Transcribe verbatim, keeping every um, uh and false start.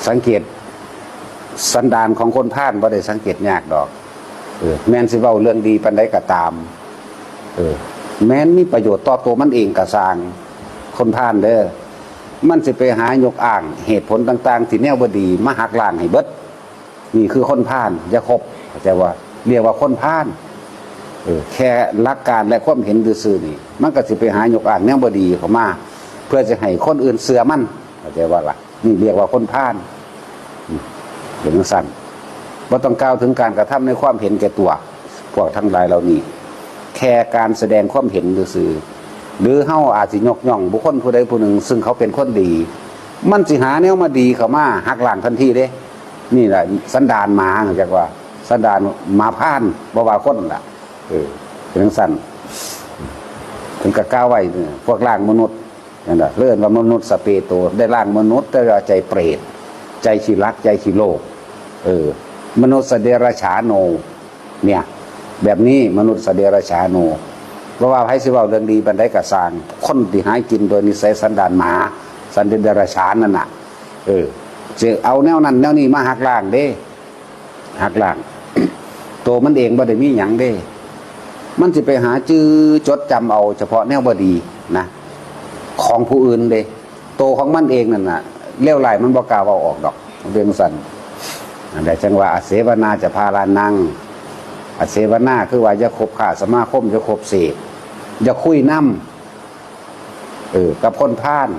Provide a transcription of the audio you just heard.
สังเกตสันดานของคนพาลบ่ได้สังเกตยากดอก เออ แม่นสิเว้าเรื่องดีปานใดก็ตาม เออ แม่นมีประโยชน์ต่อตัวมันเองก็ซ่าง คนพาลเด้อ มันสิไปหายกอ้างเหตุผลต่างๆ ที่แนวบ่ดีมาหักล้างให้เบิด นี่คือคนพาล อย่าคบ เข้าใจว่า เรียกว่าคนพาล เออ แค่หลักการและความเห็นซื่อๆนี่ มันก็สิไปหายกอ้างแนวบ่ดีเข้ามา เพื่อจะให้คนอื่นเชื่อมัน เข้าใจว่าล่ะ นี่เรียกว่าคนพาล อืม เป็นจั่งซั่น บ่ต้องกล่าวถึงการกระทำในความเห็นแก่ตัว พวกทั้งหลายเหล่านี้ แค่การแสดงความเห็นซื่อๆ หรือเฮาอาจสิยกย่องบุคคลผู้ใดผู้หนึ่ง ซึ่งเขาเป็นคนดี มันสิหาแนวมาดีเข้ามาหักล้างทันทีเด้ นี่แหละสันดานหมา จักว่า สันดานหมาพาล บ่ว่าคนล่ะ เออ เป็นจั่งซั่น เพิ่นก็กล่าวไว้เนี่ย พวกล่างมนุษย์ นั่นแหละ เรียกว่ามนุษย์สเปโต ได้ล่างมนุษย์ แต่ว่าใจเปรต ใจขี้ลัก ใจขี้โลภ เออ มนุษย์เดรัจฉาโน เนี่ย แบบนี้มนุษย์เดรัจฉาโน เพราะว่าไผสิเว้าเรื่องดีปานใดก็ซ่าง คนที่หากินโดยนิสัยสันดานหมา สันดานเดรัจฉานนั่นน่ะ เออ จะเอาแนวนั้นแนวนี้มาหักล้างเด้ หักล้าง ตัวมันเองบ่ได้มีหยังเด้ มันสิไปหาจื่อจดจำเอาเฉพาะแนวบ่ดีนะ ของผู้อื่นเด้ ตัวของมันเองนั่นน่ะ เลวร้ายมันบ่กล้าเว้าออกดอก มันเป็นจั่งซั่น อันใดจั่งว่า อเสวนาจะพาลานัง อเสวนาคือว่าอย่าคบค้าสมาคม อย่าคบเสพ อย่าคุยนำ เออ กับคนพาล